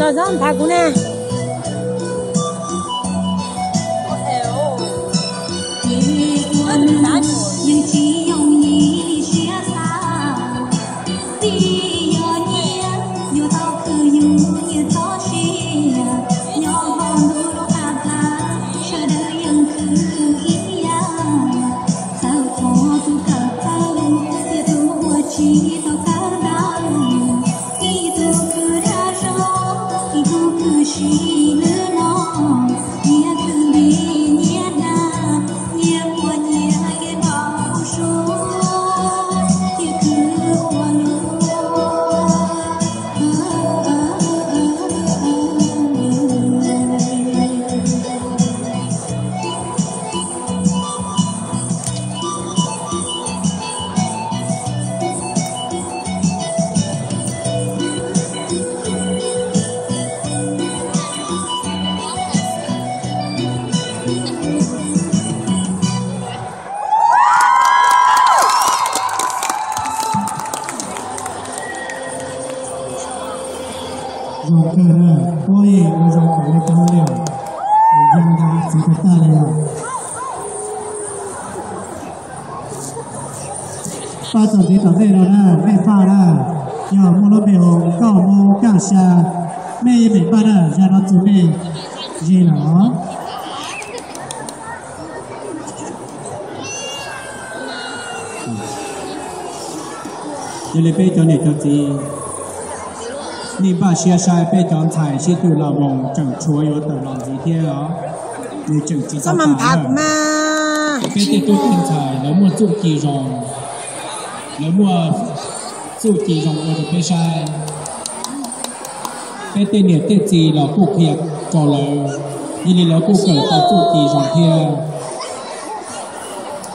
Txhob nthav kuv ne. Yeej tsis yooj yim siab xav, vim yog nyias yuav tau khwv yus nyias txoj sia. Nyob hauv ntuj lub qab plab, sawv daws yeej khwv ib yam. Txhawm txog tus kawm txawj thiab tus uas tsis tau kawm ntawv, ib tug khwv dag zog, ib tug khwv sim lwm no, nyias khwv nti nyias dag, nyias muaj nyias kev npau suav, thiaj khwv ua luaj. Zoo kawg na, puab yeej ua zoo kawg li kawg li, yaa nta txiv tag tag li os. Paj txog ntxiv tom ntej no na, mej paj na, yog muaj lub npe hu Nkauj Hmoob Kaj Xya, mej yeej meem paj na, zag no txug mej ze lawm os. Yog li peb cov niam cov txiv, nej npaj siab saib peb cov ntxhais sib tw los mus tseem tshuav yuav tawm los ntxiv thiab os. Nws tseem tsis tau tas. Peb tej tub tej ntxhais lawv muaj txuj ci zoo, lawv muaj txuj ci zoo ua rau peb saib. Peb tej niam tej txiv los kuj qhia rau lawv, yog li lawv kuj kawm tau txuj ci zoo thiab.